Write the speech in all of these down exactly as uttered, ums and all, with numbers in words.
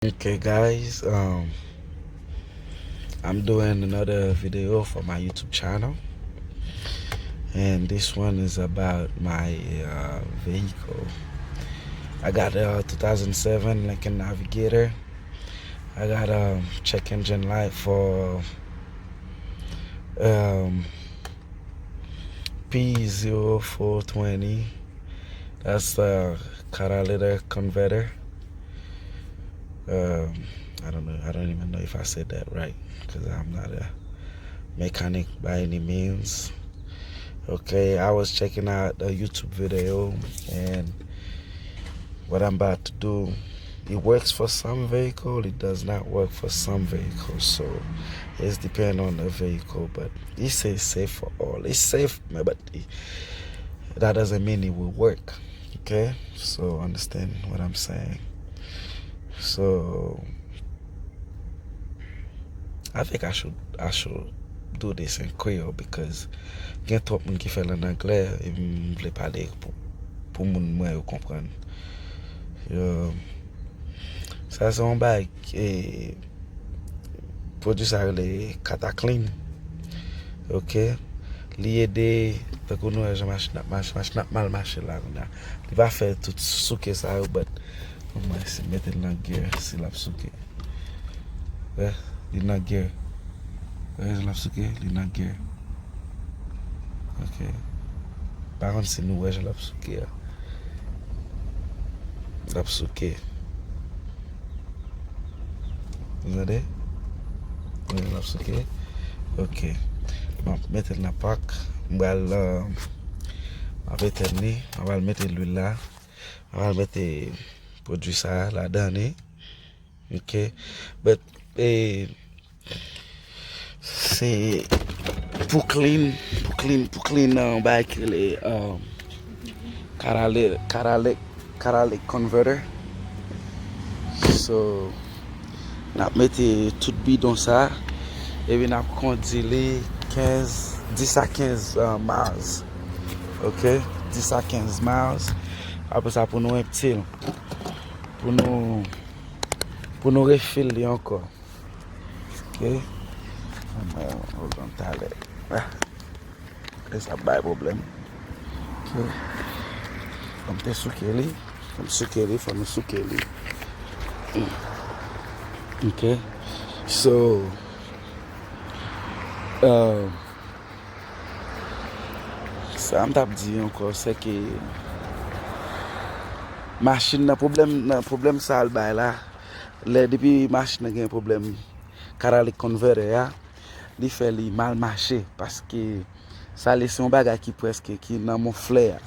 Okay, guys, um, I'm doing another video for my YouTube channel, and this one is about my uh, vehicle. I got a two thousand seven Lincoln Navigator. I got a check engine light for um, P zero four twenty. That's the catalytic converter. Um, I don't know. I don't even know if I said that right because I'm not a mechanic by any means. Okay, I was checking out a YouTube video, and what I'm about to do, it works for some vehicle, it does not work for some vehicles. So it's depend on the vehicle, but it says safe for all. It's safe, but it, that doesn't mean it will work. Okay, so understand what I'm saying. So I think I should I should do this in Creole because gen twòp moun ki fè l an anglè, e m vle pale pou, pou moun mwen yo konprann. Yo, sa se yon bagay, e, pwodui sa rele Cataclean. Ok. Li ede, tankou nou wè jan machin ap mache, machin ap mal mache la kounye a. Li pa fè tout souke sa yo, but mwen si mete l nan gear, si l ap souke. Wè, li nan gear. Wè jan l ap souke, li nan gear. Ok. Pa konn si nou wè jan l ap souke a. L ap souke. Ou tande? Wè jan l ap souke. Ok. M ap mete l nan pak. M pral, euh, m ap etenn li. M pral mete lwil la. M pral mete pwodui sa ladan li. Ok. But, eh, se pou clean, pou clean, pou clean, uh, bagay ki rele, um, catalytic, catalytic, catalytic converter. So, n ap mete tout bidon sa, epi n ap kondi li kenz, dis a kenz, uh, miles. Ok? Dis a kenz miles. Apre sa, pou nou empty l, pou nou pou nou refill li ankò. Ok. Mwen, hold on talè. Ah. E sa bay pwoblèm. Ok. Fò m te souke li. Fò m souke li, fò nou souke li. Ok. So, euh, sa m t ap di ankò, se ke machin nan, pwoblèm nan, pwoblèm sa l bay la, lè depi machin nan gen pwoblèm catalytic converter a, li fè li mal mache, paske sa li se yon bagay ki prèske ki nan moflè a.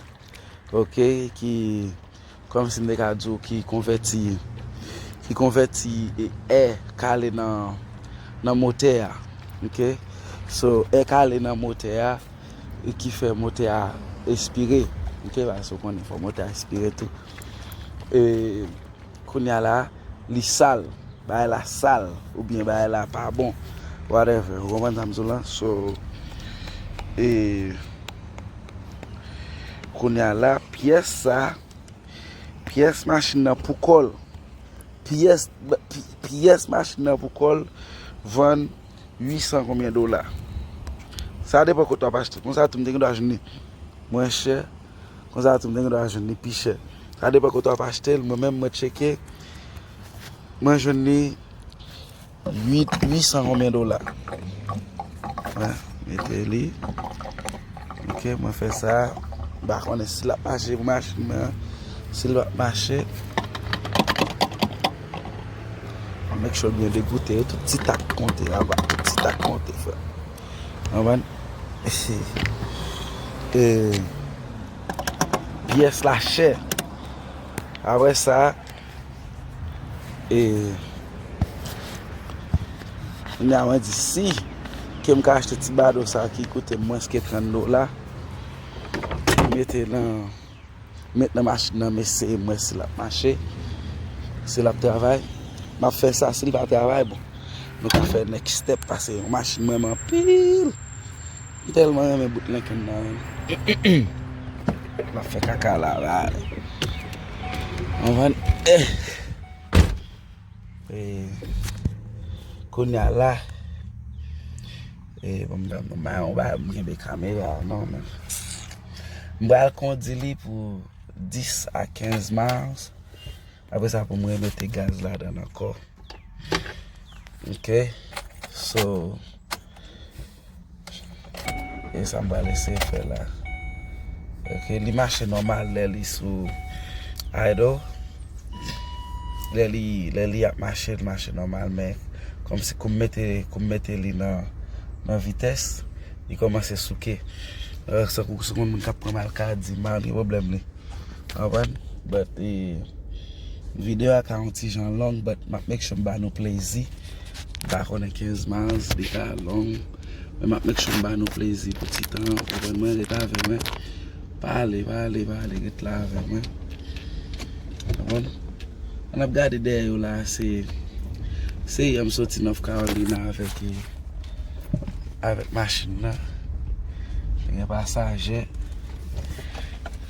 Ok, ki, kòmsi m te ka di w, ki konvèti, ki konvèti e, è k ale nan, nan motè a. Ok? So, è k ale nan motè a, e ki fè motè a espire. Ok? Paske w konnen, fò motè a espire tou. E, kounye a la, li sal. Bagay la sal, oubyen bagay la pa bon. Whatever. Ou konprann sa m di w la? So, e, kounye a la, pyès sa, pyès machin nan pou kò l. Pyès, pi-, pyès machin nan pou kò l vann uit san konbyen dola. Sa depann kote w ap achte. Konsa tou m te gen dwa jwenn li mwen chè. Konsa tou m te gen dwa jwenn li pi chè. Sa depann kote w ap achte l. Mwen menm, mwen tcheke. Mwen jwenn li uit, uit san konbyen dola. Mwen mete li. Ok, mwen fè sa. M pa konnen si l ap mache pou machin mwen an. Si l p ap mache. Make sure l byen degoute. Tout ti tak konte laba. Tout ti tak konte, frè. Konprann? E, pyès la chè. Apre sa, e, kounye a mwen di si ke m ka achte ti bado sa ki koute mwens ke trant dola, mete nan, met nan machin nan, m eseye m wè si l ap mache, si l ap travay. M ap fè sa, si l pa travay, bon, nou ka fè next step, paske yon machin mwen m anpil. M tèlman renmen bout Lincoln nan, men. M ap fè kaka la, la. Konprann? Eh. E, kounye a la, e, bon, m, m, m, m, m kenbe kamera a, non, men. M pral kondi li pou dis a kenz miles. Apre sa, pou m remete gaz ladan l ankò. Ok. So, e sa m pral eseye fè la. Ok, li mache nòmal lè li sou idle. Lè li, lè li ap mache, li mache nòmal, men kòmsi kou m mete, kou m mete li nan, nan vitès, li kòmanse souke. Euh, se kou, se kou moun k ap pran malkadi, m pa gen pwoblèm li. Konprann? But, eh, videyo a ka yon ti jan long, but m ap make sure m ba nou plezi. M pa konnen kenz miles, li ka long. Men m ap make sure m ba nou plezi pou ti tan an. Konprann mwen, ret avè mwen. Pa ale, pa ale, pa ale, ret la avè mwen. Konprann? An ap gade dèyè yo la, se, se yè m soti North Carolina avèk, eh, avèk machin nan. Te gen pasaje.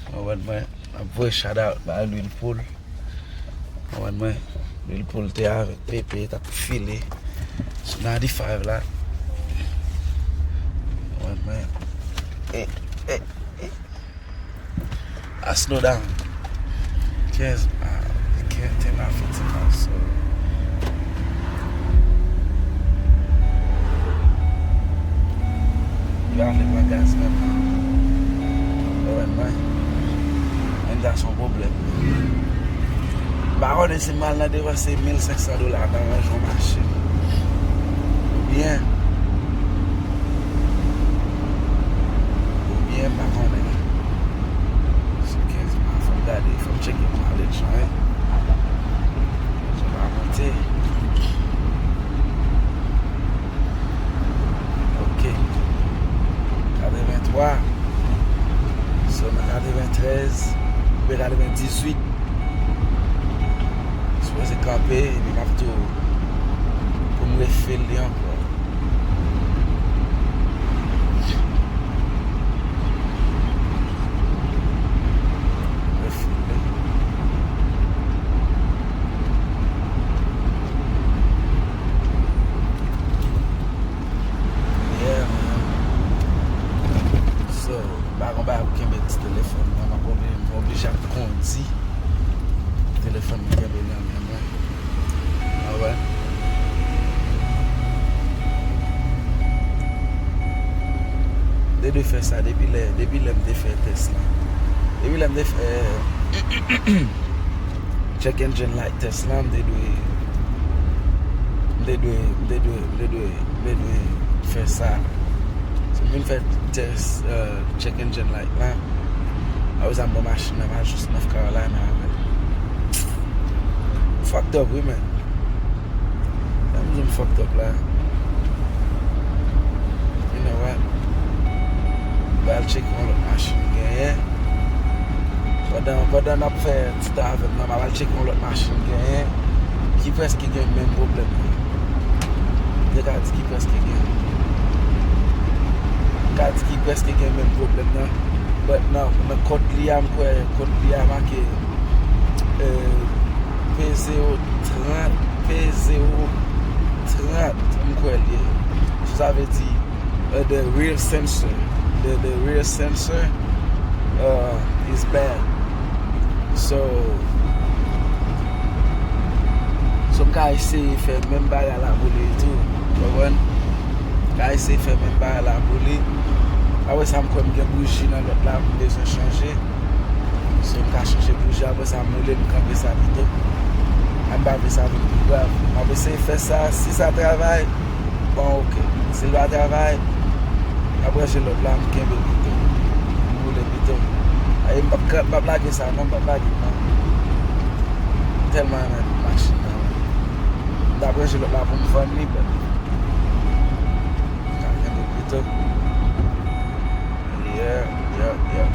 Konprann mwen? M ap voye shout out ba Lwil Poul. Konprann mwen? Lwil Poul te avèk Pepe, t ap file sou ninety-five la. Konprann mwen? E, e, e. I slow down. Kenz, ah, kenz, ten a fifteen miles, so. Li pa vle pran gaz menm. Konprann mwen? Menm sa se yon pwoblèm. M pa konnen si m al nan depanse mil senk san dola nan ranje yon machin. Oubyen, oubyen m pa konnen. Sou kenz mil, fò m gade, fò m tcheke mileage lan, wi. Sa pa monte. Ok. Katrevenntwa. So, nan katreventrèz, oubyen katrevendizuit. Sipoze kanpe, epi m ap tou pou m refil li ankò. Refil li. Yeah, man. So, m pa gon bagay pou kenbe ti telefòn nan, m ap oblije, m oblije ap kondi. Telefòn m kenbe nan men mwen. Alright. M te dwe fè sa depi lè, depi lè m te fè tès la. Depi lè m te fè check engine light test lan, m te dwe, m te dwe, m te dwe, m te dwe, m te dwe fè sa. So, m vin fè test, euh, check engine light lan. Apre sa, m pran machin nan, m al jis North Carolina avè l. Fucked up, wi, man. Sa m di m fucked up la. You know what? M pral tcheke yon lòt machin m genyen. Pandan, pandan n ap fè ti tan avè m nan, m ap al tcheke yon lòt machin m genyen ki prèske gen menm pwoblèm nan. M te ka di ki prèske gen. M ka di ki prèske gen menm pwoblèm nan. But nan, nan kòd li a, m kwè kòd li a make, euh, P zewo trant, P zewo trant, m kwè l ye. So, sa vle di, uh, the rear sensor, the, the rear sensor, uh, is bad. So, so m ka eseye fè menm bagay la pou li tou, w konprann? M ka eseye fè menm bagay la pou li. Apre sa, m kwè m gen bouji nan lòt la, m bezwen chanje. So, m ka chanje bouji, apre sa, m woule, m kanpe sa pito. A m pa vle sa vin pi grav. M ap eseye fè sa, si sa travay, bon, ok. Si l pa travay, m ap ranje lòt la, m kenbe pito. M woule pito. Ayi, m p ap, m p ap lage sa, non, m p ap lage l, non. M tèlman renmen machin nan. M t ap ranje lòt la pou m vann li, but m ka kenbe pito. Yeah, yeah, yeah.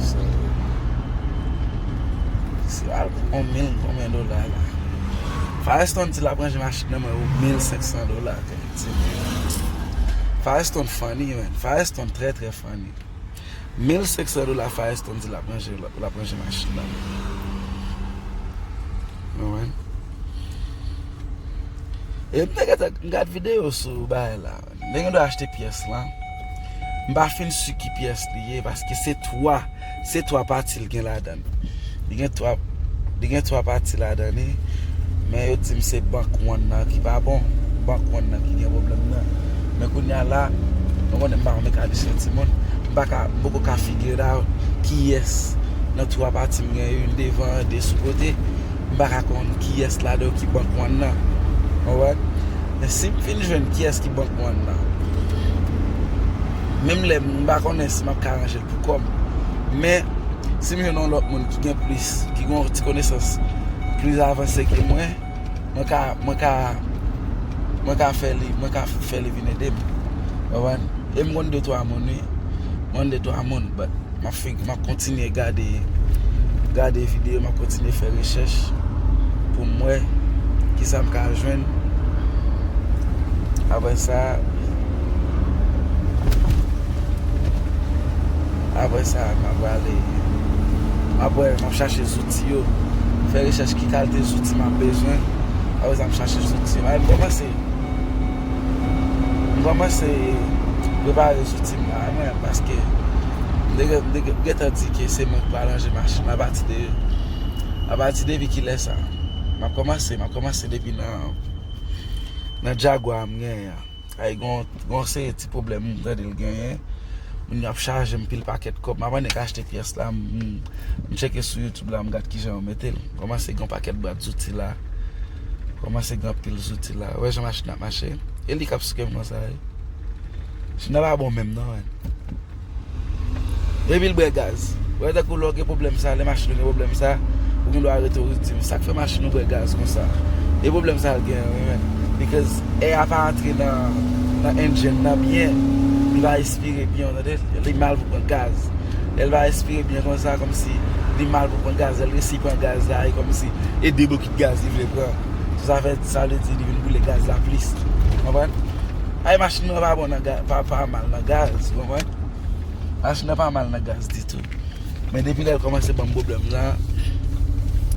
So, se al pou yon mil konbyen dola la? Firestone di l ap ranje machin nan mwen yon mil senk san dola, ke di. Firestone funny, man. Firestone trè, trè funny. Mil senk san dola Firestone di l ap ranje, l ap ranje machin nan. Konprann? E m te gentan gad videyo sou bagay la. M te gen dwa achte pyès lan. M pa fin si ki pyès li ye, paske se twa, se twa pati l gen ladan l. Li gen twa, li gen twa pati ladan li, men yo di m se bank one nan ki pa bon. Bank one nan ki gen pwoblèm nan. Men kounye a la, nou konnen m pa yon mekanisyen timoun. M pa ka, m poko ka figure it out kiyès nan twa pati m gen youn devan, de sou kote. M pa ka konn kiyès ladan yo ki bank one nan. Konprann? Men si m fin jwenn kiyès ki bank one nan, menm lè m pa konnen si m ap ka ranje l pou kò m. Men, si m jwenn yon lòt moun ki gen plis, ki gen yon ti konesans plis avanse ke mwen, mwen ka, mwen ka, mwen ka fè li, mwen ka fè li vin ede m. Konprann? E m konn de twa moun, wi. M konn de twa moun, but m ap fig-, m ap kontinye gade, gade videyo, m ap kontinye fè rechèch pou m wè kisa m ka jwenn. Apre sa, apre sa, m ap prale, m ap wè, m ap chache zouti yo, fè rechèch ki kalite zouti m ap bezwen. Apre sa, m chache zouti yo. M kòmanse, m kòmanse prepare zouti m la, mwen, paske m te gen, m te gen, gentan di ke se mwen ki pral ranje machin nan apati de, apati depi kilè sa. M ap kòmanse, m ap kòmanse depi nan, nan Jaguar m genyen an. Ay, gon, gon seri ti pwoblèm m tande l genyen. Moun yo ap chaje m pil pakèt kòb. M ap annik achte pyès la, m, m, m tcheke sou YouTube la, m gad kijan yo mete l. Kòmanse gen yon pakèt bwat zouti la. Kòmanse gen anpil zouti la. Ou wè jan machin ap mache? E li k ap souke m konsa, wi. Machin nan pa bon menm non, men. Epi l bwè gaz. Ou wè tankou lè w gen pwoblèm sa, lè machin ou gen pwoblèm sa, ou gen dwa rete ou di m, sa k fè machin ou bwè gaz konsa? E pwoblèm sa l gen an, wi, men. Because air a pa antre nan, nan engine nan byen, li pa espire byen, ou tande? Li mal pou pran gaz. Lè l pa espire byen konsa, kòmsi li mal pou pran gaz. Lè l resi pran gaz la, e kòmsi e de bokit gaz li vle pran. So, sa fè, sa vle di li vin boule gaz la plis. Konprann? Ay, machin nan pa bon nan ga-, pa, pa mal nan gaz, konprann? Machin nan pa mal nan gaz ditou. Men depi lè l kòmanse ban m pwoblèm lan,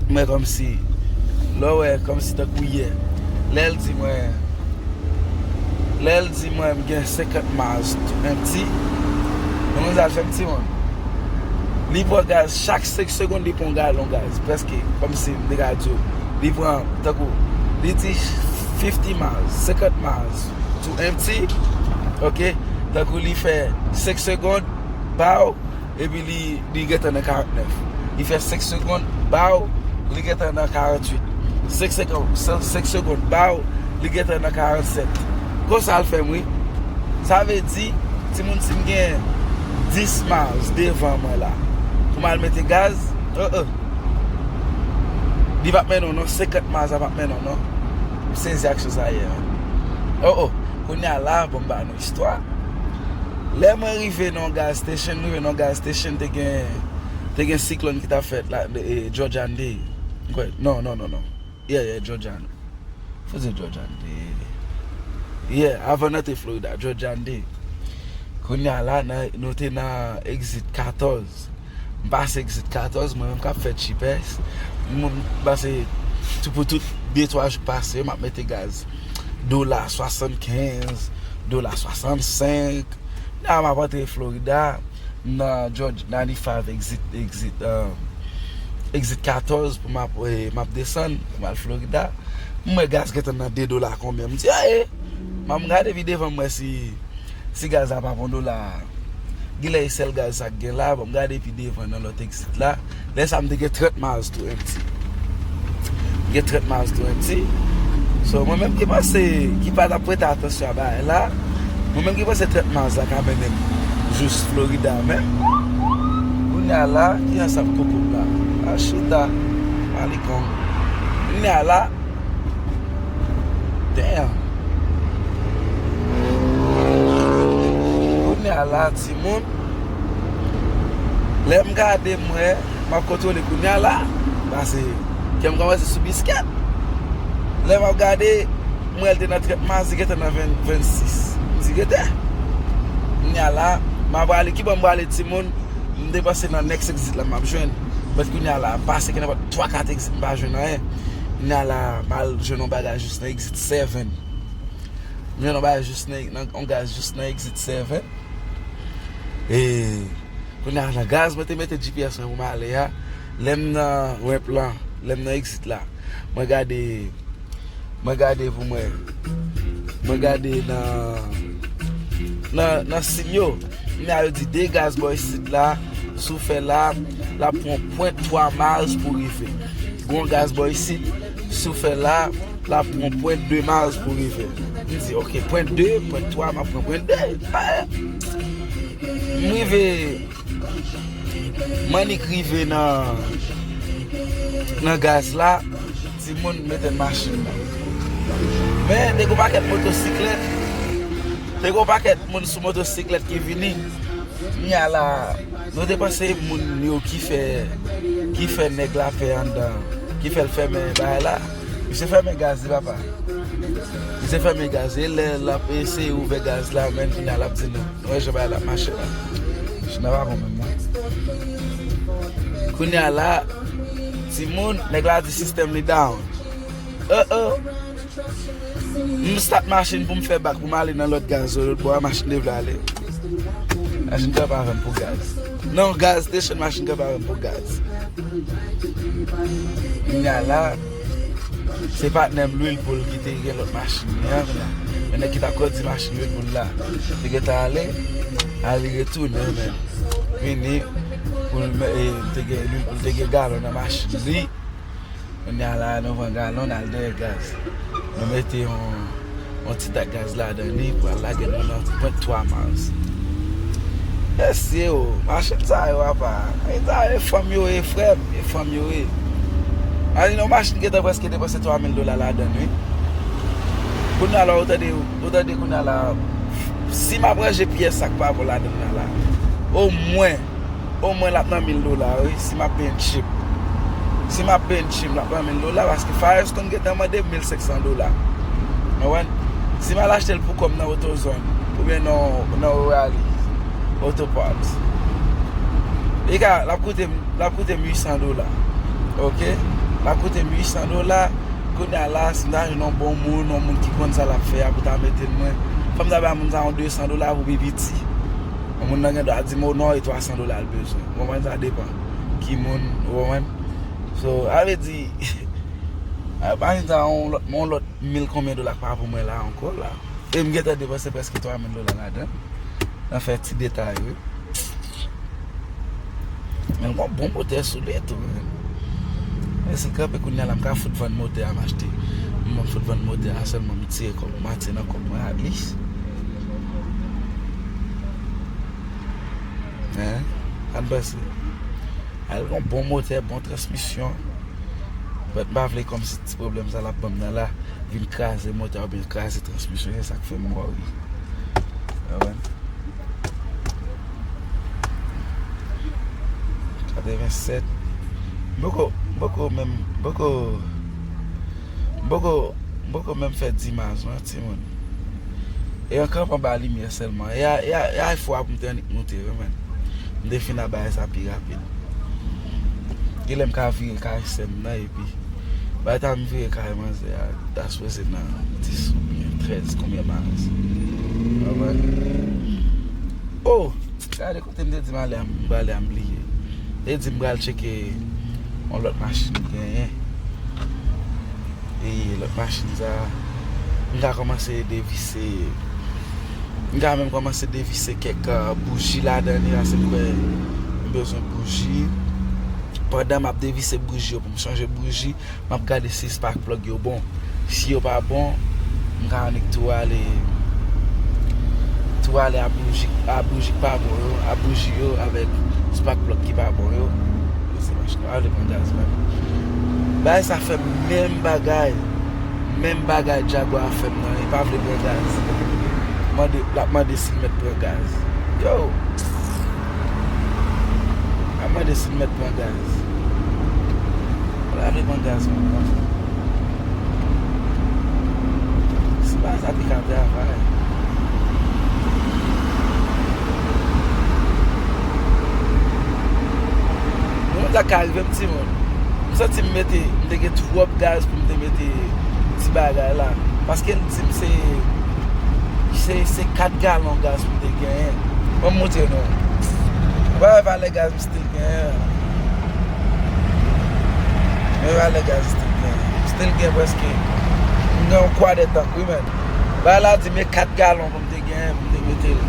mwen kòmsi, lè w wè, kòmsi tankou yè, lè l di mwen, lè l di mwen m gen senkant miles to empty, nou konn sa l fè m, timoun? Li pran gaz, chak senk segonn li pran yon galon gaz, prèske, kòmsi m te ka di w, li pran, tankou, li di fifty miles, senkant miles to empty, ok? Tankou li fè senk segonn, baw, epi li, li gentan nan karantnèf. Li fè senk segonn, baw, li gentan nan karantwit. Senk segonn, senk segonn, baw, li gentan nan karannsèt. Konsa l fè m, wi. Sa vle di, timoun, si m gen dis miles devan mwen la, pou m al mete gaz, uh, uh. Li p ap mennen w non, senkant miles la p ap mennen w non. M sezi ak sa sa ye. Oh, oh. Kounye a la, bon, m ba nou istwa. Lè mwen rive nan gas station, m rive nan gas station, te gen, te gen siklòn ki t ap fèt la, e, Georgian Day. M kwè, non, non, non, non. Yeah, yeah, Georgian. Fò se Georgian Day. Yeah, avan n antre Florida, Georgian Day. Kounye a la, nan, nou te nan exit katòz. M pase exit katòz, mwen menm k ap fè chipès. M pase tou pou tout de twa jou k pase, m ap mete gaz. Dola swasannkenz, dola swasannsenk. La, m ap antre Florida, nan George ninety-five exit, exit, euh, exit katòz pou m ap, eh, m ap desann, pou m al Florida. M wè gaz gentan nan de dola konbyen. M di, "Aye!" M gade pi devan, m wè si, si gaz la pa pran dola. Genlè e sèl gaz sa k gen la, bon, m gade pi devan nan lòt exit la. Lè sa m te gen trant miles to empty. M gen trant miles to empty. So, mwen menm ki panse, ki pa t ap prete atansyon a bagay la, mwen menm ki panse trant miles la ka mennen m jis Florida menm. Kounye a la, ki ansam koko m la? A chita, malikong. Kounye a la, damn. Kounye a la, timoun, lè m gade, m wè, m ap kontwole kounye a la, pase kè m kòmanse sou biskèt. Lè m ap gade, m wè l te nan trant miles, li gentan nan ven, vennsis. M di, "Gete." Kounye a la, m ap prale, ki bò m prale, timoun? M te panse nan next exit la m ap jwenn. But kounye a la, m pase gen nenpòt twa kat exit m pa jwenn anyen. Kounye a la, m al jwenn yon bagay jis nan exit seven. M jwenn yon bagay jis nan, nan, yon gaz jis nan exit seven. E kounye a nan gaz mwen te mete G P S mwen pou m ale a. Lè m nan ramp lan, lè m nan exit la, mwen gade, mwen gade pou mwen. Mwen gade nan, nan, nan siy yo. Kounye a yo di de gaz bò isit la, si w fè la, l ap pran pwent twa miles pou rive. Gon gaz bò isit, si w fè la, l ap pran pwent de miles pou rive. M di, ok, pwent de, pwent twa, m ap pran pwent de. M rive, m annik rive nan, nan gaz la, timoun mete machin nan. Men, te gon pakèt motosiklèt, te gon pakèt moun sou motosiklèt ki vini. Kounye a la, nou te panse moun yo ki fè, ki fè nèg la pè anndan, ki fè l fèmen bagay la. Misye fèmen gaz li, papa. Misye fèmen gaz li. Lè l ap eseye ouvè gaz la, men kounye a l ap di nou. Nou wè jan bagay la ap mache la. Machin nan pa bon menm non. Kounye a la, timoun, nèg la di sistèm li down. Oh, oh. M start machin pou m fè bak pou m ale nan lòt gaz yo, lòt bò a machin te vle ale. Machin kanpe avè m pou gaz. Non, gaz station, machin kanpe avè m pou gaz. Kounye a la, se patnè m Lwil Poul ki te gen lòt machin li an, kounye a. Men nèg ki t ap kondui machin Lwil Poul la, te gentan ale, ale retounen, men vini pou l, e, te gen Lwil Poul te gen galon nan machin li. Kounye a la, nou pran galon, n al dèyè gaz. Nou mete yon, yon ti tak gaz ladan li pou al lage nou nan pwent twa miles. Mesye o, machin sa yo, apa. Machin sa yo, e fanm yo ye, frè m, e fanm yo ye. Imajine yon machin gentan prèske depanse twa mil dola ladan l, wi. Kounye a la, ou tande, ou tande kounye a la, si m ap ranje pyès sa k pa bon ladan l la, omwen, omwen l ap nan mil dola, wi, si m ap bench li. Si m ap bench li, l ap nan mil dola, paske Firestone gentan mande mil senk san dola. Ou konprann? Si m al achte l pou kò m nan AutoZone, oubyen nan, nan O'Reilly Auto Parts, li ka, l ap koute m, l ap koute m uit san dola. Oke? L ap koute m uit san dola. Kounye a la, si m ta jwenn yon bon moun, yon moun ki konn sa l ap fè a pou ta mete l mwen, fò m ta bay moun sa yon de san dola pou pi piti. Yon moun nan gen dwa di m, o non, e twa san dola l bezwen. Ou konprann? Sa depann ki moun, ou konprann? So, sa vle di, a, pa gen sa, yon lòt, yon lòt mil konbyen dola k pa pou mwen la ankò la. E m gentan depanse prèske twa mil dola ladan l. Nan fè ti detay, wi. Men l gon bon motè sou li tou, men. Men si l kanpe kounye a la, m ka fout vann motè a, m achte. M fout vann motè a sèlman, m tire kòb, m atire nan kòb mwen, at least. Hein? Sa n panse? Al gon bon motè, bon transmisyon. But m pa vle kòmsi ti pwoblèm sa l ap ban m nan la vin kraze motè a oubyen kraze transmisyon. Se sa k fè m wòri. Ou konprann? Katrevennsèt. M poko, m poko menm, m poko, m poko, m poko menm fè dis miles non, timoun. E an kanpe anba limyè sèlman. E a, e a, e a fwa pou m te annik moute, wi, man. M te fin a bagay sa pi rapid. Genlè m ka vire kay sè m nan, epi by the time m vire kay manzè a, ta sipoze nan dis oubyen trèz, konbyen miles? Ou konprann? Oh! Gade kote m te di m ale a, m prale a, m bliye. Te di m pral tcheke yon lòt machin m genyen. E lòt machin sa, m ka kòmanse devise, m ka menm kòmanse devise kèk, ah, bouji ladan li, paske m kwè m bezwen bouji. Pandan m ap devise bouji yo pou m chanje bouji, m ap gade si spark plug yo bon. Si yo pa bon, m ka annik tou ale, tou ale a bouji, a bouji k pa bon yo, a bouji yo avèk spark plug ki pa bon yo. Se machin pa vle pran gaz menm. Bagay sa fè menm bagay. Menm bagay Jaguar fè m nan, li pa vle pran gaz. Mande, l ap mande si m mèt pran gaz. Yo! L ap mande si m mèt pran gaz. L ap vle pran gaz menm non. Si bagay sa te ka travay. Sa ka rive m, timoun. M santi m mete, m te gen twòp gaz pou m te mete ti bagay la. Paske l di m se, se, se kat galon gaz m te genyen. Ban m montre nou. Ou pa wè valè gaz m still genyen. Men valè gaz m still genyen. M still gen prèske, m gen yon kwa de tank, wi, men. Bagay la di m e kat galon pou m te genyen pou m te mete l.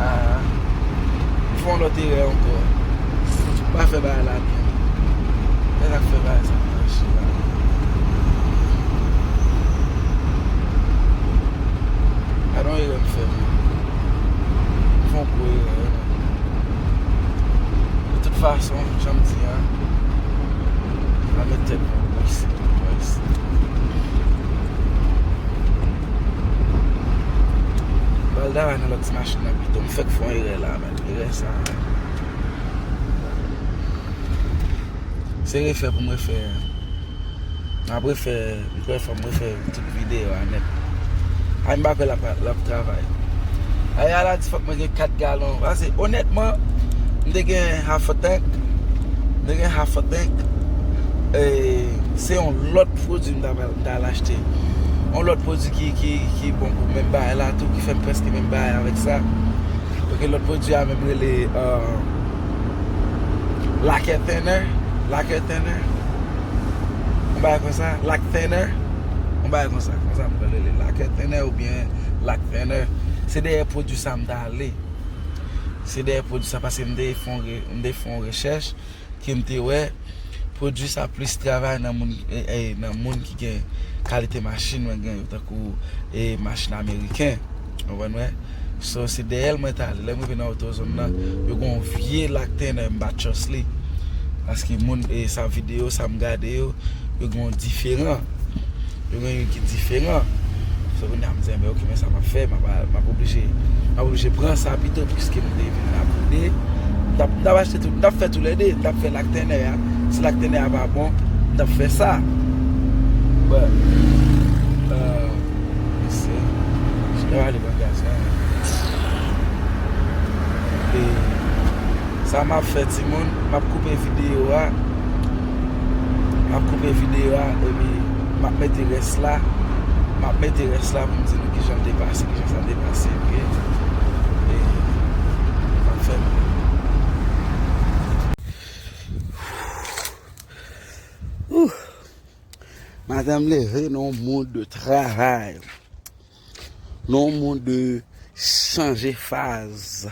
Ah, m fè yon lòt erè ankò. M pa fè bagay la byen. Men sa k fè bagay sa mache la. Gade yon erè m fè, man. M fè yon gwo erè, wi, man. De tout fason, jan m di a, pa met tèt mwen isi, mwen isi. Ba l travay nan lòt ti machin nan pito. M fèk fè yon erè la, men. Erè sa a. Se refè pou m refè. M ap refè, m kwè fò m refè tout videyo a nèt. Ay, m pa kwè l ap, l ap travay. Ay, a la di fòk mwen gen kat galon. Paske, onètman, m te gen half a tank. M te gen half a tank. E, se yon lòt pwodui m ta pral, m ta al achte. Yon lòt pwodui ki, ki, ki bon pou menm bagay la tou, ki fè m prèske menm bagay avèk sa. Ok, lòt pwodui a menm rele, euh, lacquer thinner. Lacquer thinner. Yon bagay konsa. Lac thinner. Yon bagay konsa. Konsa m konn rele. Lacquer thinner oubyen lac thinner. Se dèyè pwodui sa m ta ale. Se dèyè pwodui sa paske m te fè yon re-, m te fè yon rechèch ke m te wè pwodui sa plis travay nan moun, e, e, nan moun ki gen kalite machin mwen gen yo, tankou, e, machin ameriken. Ou konprann mwen? So, se dèyè l mwen t ale. Lè m rive nan AutoZone nan, yo gen yon vye lac thinner, m pa trust li. Paske moun, e, sa videyo, sa m gade yo, yo gen yon diferan. Yo gen youn ki diferan. So, kounye a m di, enben, ok, men sa m ap fè, m ap, m ap oblije, m ap oblije pran sa pito, piske m te vin la pou de. M t ap, m t ap achte tou, m t ap fè toulède, m t ap fè lac thinner a. Si lac thinner a pa bon, m t ap fè sa. But, euh, mesye, m ta ale pran gaz la. E sa m ap fè, timoun, m ap koupe videyo a. M ap koupe videyo a, epi m ap mete rès la. M ap mete rès la pou m di nou kijan l te pase, kijan sa te pase, ok? E m ap fè. Ouh! Maten m leve nan yon mood de travay. Nan yon mood de chanje faz.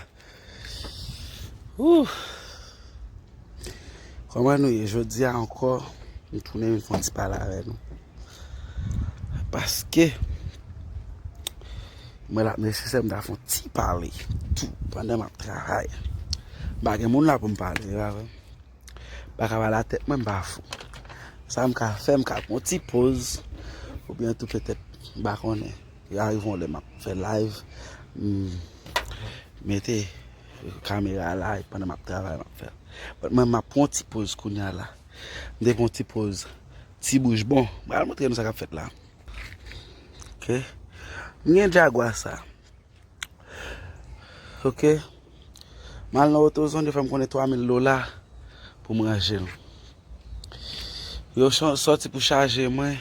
Ouh! Kòman nou ye? Jodi a ankò, m tounen vin fè yon ti pale avè nou. Paske, mwen la, nesesè m ta fè yon ti pale tou pandan m ap travay. M pa gen moun la pou m pale, pa vre? M pa ka pale a tèt mwen, m pa fou. Sa m ka fè, m ka pran yon ti poz, oubyen tou petèt, m pa konnen. Li arive yon lè m ap fè live, m mete kamera la, e pandan m ap travay, m ap fè. But mwen, m ap pran yon ti poz kounye a la. M te pran yon ti poz, ti bouch bon. M pral montre nou sa k ap fèt la. Ok. M gen Jaguar sa. Ok. M al nan AutoZone, yo fè m konnen twa mil dola pou m ranje l. Yo chan-, sòti pou chaje mwen,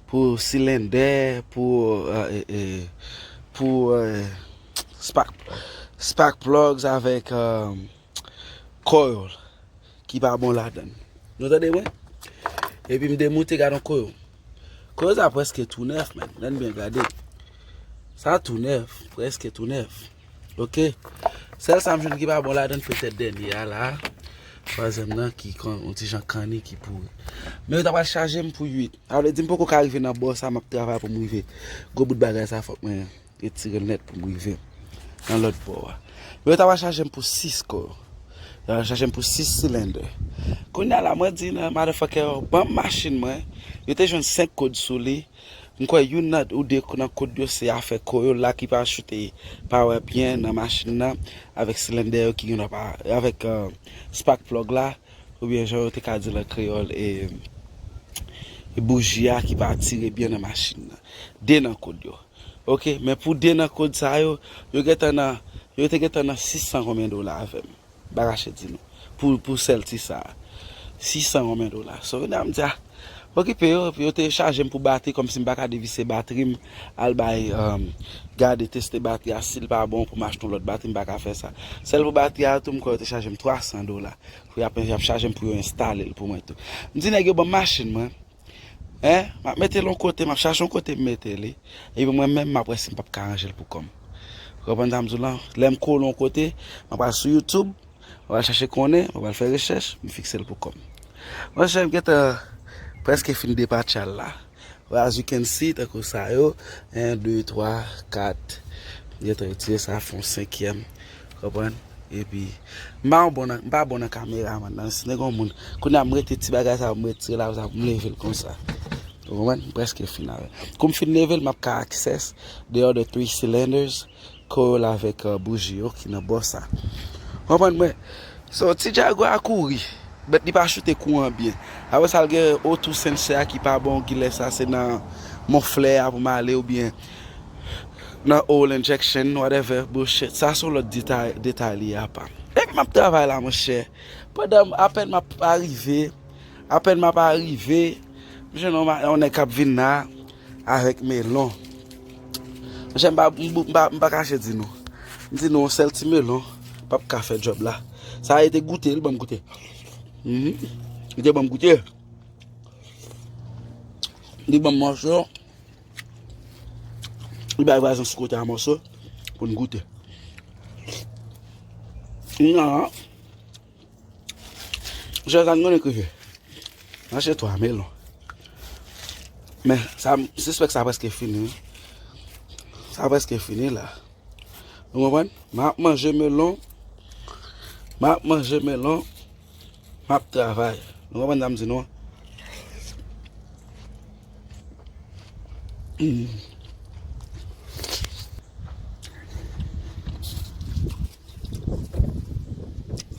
pou silendè, pou, euh, e, e, pou, euh, spark, spark plugs avèk, euh, coil ki pa bon ladan l. Nou tande mwen? Epi m demoute, gade yon koyo. Koyo sa prèske tou nèf, man. Ann byen gade. Sa tou nèf, prèske tou nèf. Ok? Sèl sa m jwenn ki pa bon ladan l, petèt dènye a la. Twazyèm nan ki kon, yon ti jan kanni ki pouri. Men yo ta pral chaje m pou uit. Sa vle di m poko ka rive nan bò sa m ap travay pou m rive. Gwo bout bagay sa fòk mwen retire l nèt pou m rive nan lòt bò a. Men yo ta pral chaje m pou sis kò. Yo ta pral chaje m pou sis silendè. Kounye a la, mwen di nan motherfucker yo, ban m machin mwen. Yo te jwenn senk kòd sou li. M kwè youn nan, ou de nan kòd yo se afè kò yo la ki pa choute power byen nan machin nan, avèk silendè yo ki gen dwa pa, avèk, euh, spark plug la, oubyen jan yo te ka di l an kreyòl, e, e bouji a ki pa tire byen nan machin nan. De nan kòd yo. Ok, men pou de nan kòd sa yo, yo gentan nan, yo te gentan nan sis san konbyen dola avè m. M pa kache di nou. pou, pou sèl ti sa. Sisan konbyen dola. So, vin a m di, a, okipe yo, epi yo te chaje m pou batri, kòmsi m pa ka devise batri m, al bay, um, gade, teste batri a, si l pa bon pou m achte yon lòt batri, m pa ka fè sa. Sèl pou batri a tou, m kwè yo te chaje m twa san dola. Pou y ap, y ap chaje m pou yo enstale l pou mwen tou. M di nèg yo ban m machin mwen. Hein? M ap mete l yon kote, m ap chache yon kote m mete li. Epi mwen menm, m ap wè si m p ap ka ranje l pou kò m. Ou konprann sa m di w lan? Lè m kole yon kote, m ap al sou YouTube, m ap al chache konnen, m ap al fè rechèch, m fikse l pou kò m. Monchè, m gentan prèske fin depatcha l la. Well, as you can see, tankou sa yo, en, de, twa, kat, m gentan retire sa, fè yon senkyèm, konprann? Epi, m pa yon bon nan, m pa bon nan kamera, man, nan, si nèg yon moun, kounye a m rete ti bagay sa, m retire la, sa, m leve l konsa. Ou konprann? M prèske fin avè l. Kou m fin leve l, m ap ka access the other three cylinders, Corolla avèk, uh, bouji yo ki nan bò sa. Konprann mwen? So, ti Jaguar a kouri, but li pa choute kouran byen. Apre sa, l gen O two sensor a ki pa bon, kilè sa, se nan Mont Flè a pou m ale oubyen nan oil injection, whatever, bullshit. Sa se yon lòt detay, detay li apa. Epi m ap travay la, monchè. Pandan m, apèn m ap arive, apèn m ap arive, m jwenn yon ma-, yon nèg k ap vin la avèk melon. Monchè, m pa, m, m pa, m pa kache di nou. M di nou, yon sèl ti melon p ap ka fè djòb la. Sa a, li te goute, li ban m goute. Mhm. Li te ban m goute. Li ban m mòso. Li bay vwazen sou kote a mòso pou n goute. Nan, Jozan konnen ki fè. Mache twa melon. Men, sa, m sispèk sa prèske fini, wi. Sa prèske fini la. Ou konprann? M ap manje melon. M ap manje melon. M ap travay. Nou konprann sa m di nou an? Mm.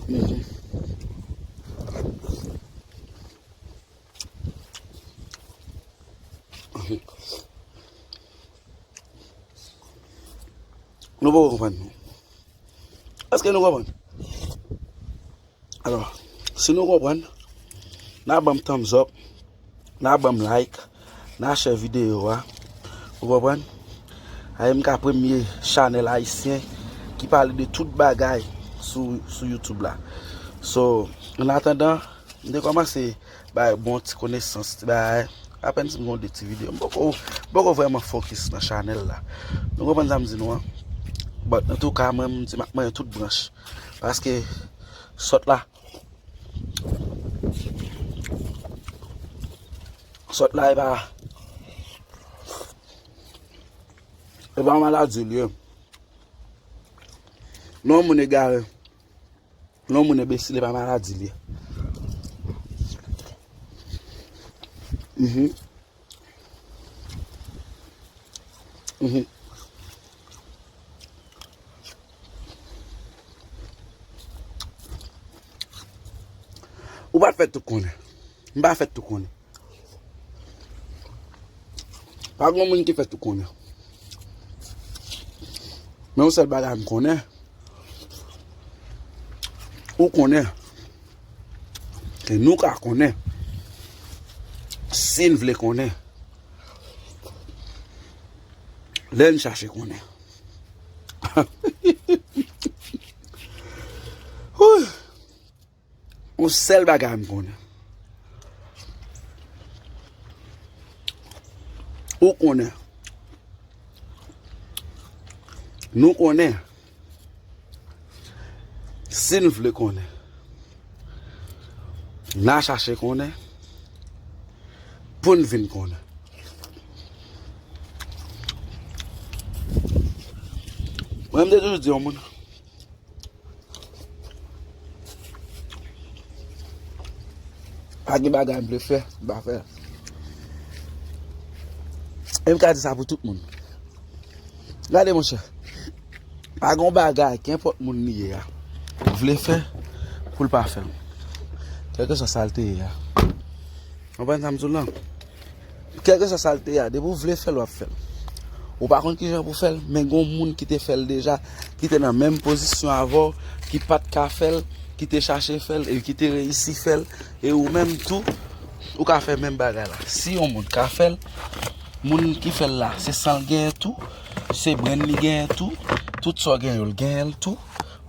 Mm. Nou poko konprann nou. Èske nou konprann? Alò, si nou konprann, n a ban m thumbs up, n a ban m like, n a share videyo a. Ou konprann? Ayè m ka premye chanèl ayisyen ki pale de tout bagay sou, sou YouTube la. So, an atandan, m te kòmanse bay bon ti konesans, ti bagay. Apèn si m gon de ti videyo. M poko, m poko vrèman fokis nan chanèl la. Nou konprann sa m di nou an? But, antouka, mwen, m di m ap manyen tout branch. Paske, sòt la, sòt la, e pa, e pa maladi l ye. Non, moun egare. Non, moun enbesil, e pa maladi l ye. Mhm. Mhm. Ou pa t fèt tout konnen. M pa fèt tout konnen. Pa gen moun ki fèt tout konnen. Men yon sèl bagay m konnen. Ou konnen. E nou ka konnen. Si n vle konnen. Lè n chache konnen. Wouy. Yon sèl bagay m konnen. Ou konnen. Nou konnen. Si n vle konnen. N a chache konnen. Pou n vin konnen. Mwen, m te toujou di yon moun. Pa gen bagay m vle fè, m pa fè. E m ka di sa pou tout moun. Gade, monchè. Pa gen bagay, kenpòt moun li ye a, vle fè, pou l pa fè l. Kèlkeswa sa l te ye a. Konprann sa m di w lan? Kèlkeswa sa l te ye a, depi w vle fè l, w ap fè l. Ou pa konn kijan pou fè l, men gen yon moun ki te fè l deja, ki te nan menm pozisyon avè w, ki pa t ka fè l, ki te chache fè l e ki te reyisi fè l, e ou menm tou, ou ka fè menm bagay la. Si yon moun ka fè l, moun ki fè l la, se san l genyen tou, se brenn li genyen tou, tout sa w genyen yo, l genyen l tou,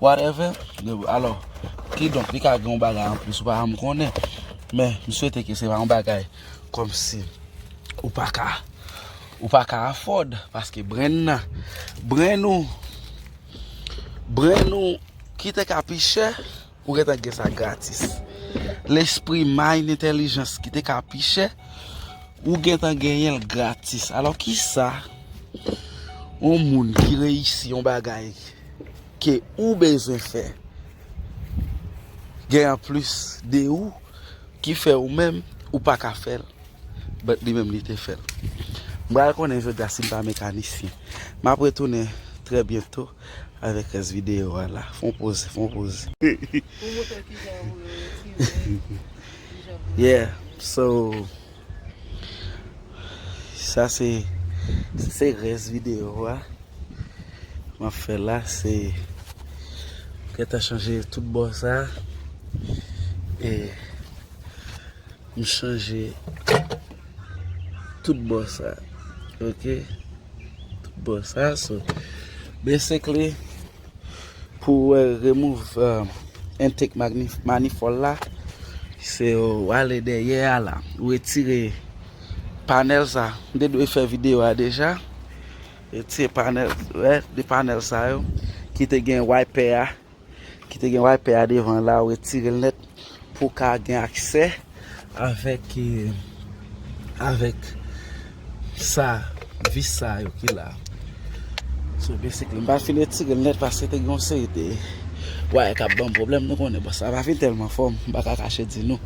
whatever. Alò, kidonk, li ka gen yon bagay anplis, ou pa janm konnen. Men, m swete ke se pa yon bagay kòmsi ou pa ka, ou pa ka afford, paske brenn nan, brenn ou, brenn ou ki te ka pi chè, ou gentan gen sa gratis. Lespri, mind, entèlijans ki te ka pi chè, ou gentan genyen l gratis. Alò, kisa yon moun ki reyisi yon bagay ke ou bezwen fè gen anplis de ou, ki fè ou menm ou pa ka fè l, but li menm li te fè l? M pral konnen jodi a si m pa mekanisyen. M ap retounen trè byento avèk rès videyo a la. Fè yon poze, fè yon poze. Pou montre kijan pou yo retire, kijan pou yo Yeah, so, sa se, se rès videyo a. M ap fè la, se gentan chanje tout bò sa. E m chanje tout bò sa. Ok? Tout bò sa. So, basically, pou w remove, uh, intake magnif-, manifold la, se w ale dèyè a la. Ou retire panèl sa. M te dwe fè videyo a deja. Retire panèl, wè, de panèl sa yo ki te gen wiper a, ki te gen wiper a devan la, ou retire l nèt pou w ka gen aksè avèk, eh, avèk sa, vis sa yo ki la. So, basically, m pa fin retire l nèt paske te gen yon seri de bagay k ap ban m pwoblèm, nou konnen, bon, sa pa fin tèlman fò, m pa ka kache di nou.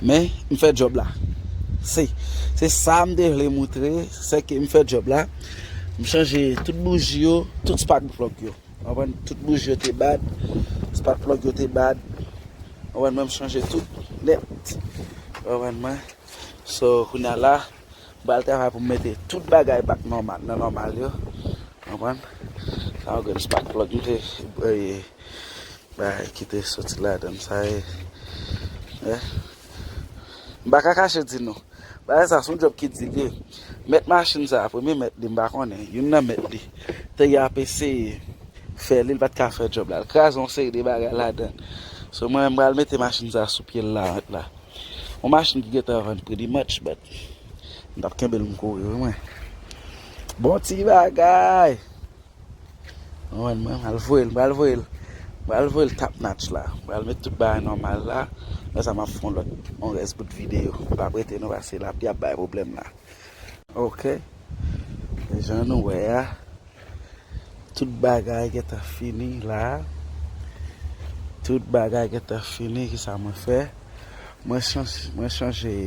Men, m fè djòb la. Se, se sa m te vle moutre, se ke m fè djòb la. M chanje tout bouji yo, tout spark plug yo. Konprann? Tout bouji yo te bad, spark plug yo te bad. Konprann? Mwen, m chanje tout nèt. Konprann mwen? So, kounye a la, m pral travay pou m mete tout bagay back nòmal, nan nòmal yo. Konprann? Sa yo gen spark plug, m te, eh, bagay ki te soti ladan sa, eh, eh. M pa ka kache di nou. Bagay sa, se yon djòb ki di li. Mèt machin sa, premye mèt li, m pa konnen, youn nan mèt li, te gen ap eseye fè li, li pa t ka fè djòb la. L kraze yon seri de bagay ladan. So, mwen menm, m pral mete machin sa sou pye l la, la. Yon machin ki gentan vann pretty much, but m t ap kenbe l m kouri, wi, mwen. Bon ti bagay! Mwen, mwen, m al voye l, m pral voye l. M pral voye l top notch la. M pral met tout bagay nòmal la. Lè sa m ap fè yon lòt, yon rès bout videyo. M p ap rete non, paske lapli ap bay pwoblèm la. Ok. Jan nou wè a, tout bagay gentan fini la. Tout bagay gentan fini, kisa mwen fè? Mwen chanje, mwen chanje,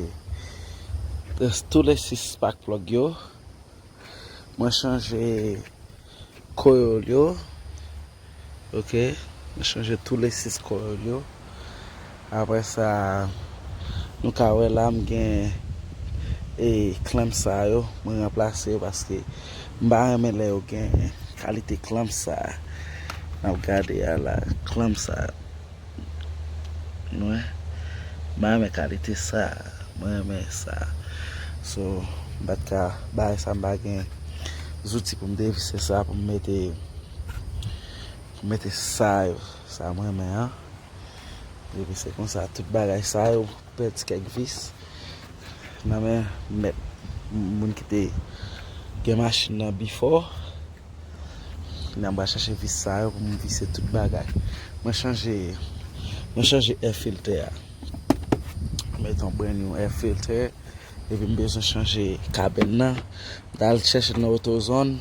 eh, tou le sis spark plug yo. Mwen chanje coil yo. Ok. Mwen chanje tou le sis coil yo. Apre sa, nou ka wè la, m gen, e, clamp sa yo. Mwen ranplase yo paske m pa renmen lè yo gen kalite clamp sa. N ap gade a la, clamp sa. Nou wè? M pa renmen kalite sa. Mwen renmen sa. So, m pa t ka bay sa, m pa gen zouti pou m devise sa, pou m mete, pou m mete sa yo. Sa mwen renmen an. Epi se konsa, tout bagay sa yo, pèdi kèk vis nan men mèt, moun ki te gen machin nan before. Kounye a m pral chache vis sa yo pou m vise tout bagay. Mwen chanje, mwen chanje air filter a. Mete yon brand new air filter. Epi m bezwen chanje kabèn nan. M t al chèche nan AutoZone.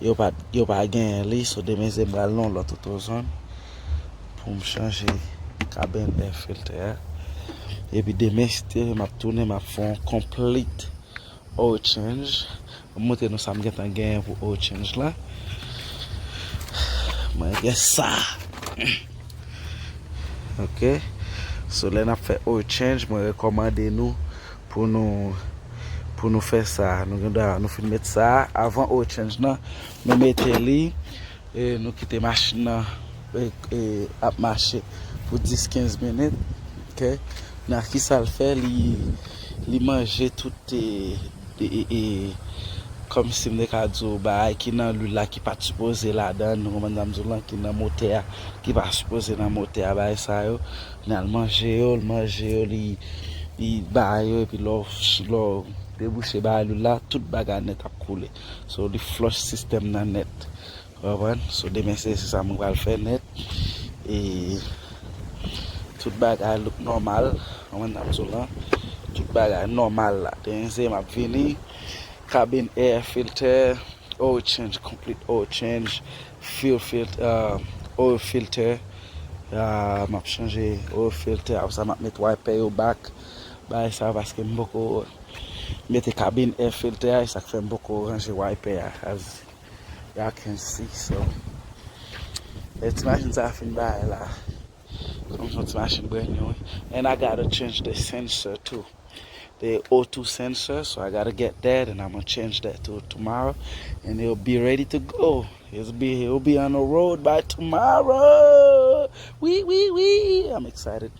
Yo pa, yo pa genyen li. So demen se m pral nan yon lòt AutoZone pou m chanje kabèn air filter a. Epi demen, si Dye vle, m ap tounen, m ap fè yon complete oil change. M montre nou sa m gentan genyen pou oil change la. Mwen gen sa. Ok. So, lè n ap fè oil change, mwen rekòmande nou pou nou, pou nou fè sa. Nou gen dwa, nou fin met sa. Avan oil change nan, nou mete li. E nou kite machin nan, e, e, ap mache. pou dis kenz minit. Ok. Nan kisa l fè, li, li manje tout e, e, e, e, kòmsi m te ka di w, bagay ki nan lwil la ki pa t sipoze ladan, ou konprann sa m di w lan, ki nan motè a, ki pa sipoze nan motè a, bagay sa yo, nan l manje yo, l manje yo, li, li bay yo, epi lè w, lè w debouche bagay lwil la, tout bagay nèt ap koule. So, li flush sistèm nan nèt. Ou konprann? So, demen se, se sa mwen pral fè nèt. E tout bagay look nòmal. Ou konprann sa m di w lan? Tout bagay nòmal la. Demen se m ap vini. Cabin air filter, oil change, complete oil change, fuel filter, uh, oil filter. Uh, m ap chanje oil filter. Apre sa, m ap met wiper yo back. Bagay sa paske m poko mete cabin air filter a, e sa k fè m poko ranje wiper a. As y'all can see, so. E ti machin sa fin bay la. Kòm se yon ti machin brand new, wi. And I gotta change the sensor too. The O two sensor, so I gotta get that, and I'm gonna change that to tomorrow, and it'll be ready to go. It'll be, it'll be on the road by tomorrow. Wi, wi, wi. I'm excited.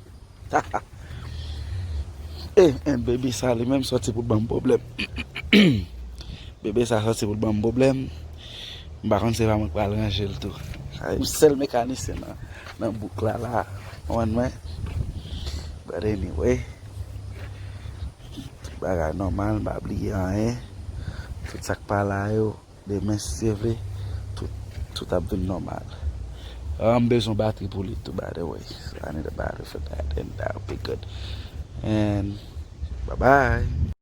Eh, and baby sa li menm sòti pou l ban m pwoblèm. Bebe sa sòti pou l ban m pwoblèm. M pa konn se pa mwen k pral ranje l tou. Sa se sèl mekanisyen nan, nan bouk la la. Ou konprann mwen? But anyway, tout bagay nòmal, m pa bliye anyen. Tout sa k pa la yo, demen si Dye vle, tout, tout ap vin nòmal. Ah, m bezwen batri pou li tou, by the way. So I need a battery for that, and that'll be good. And bye bye.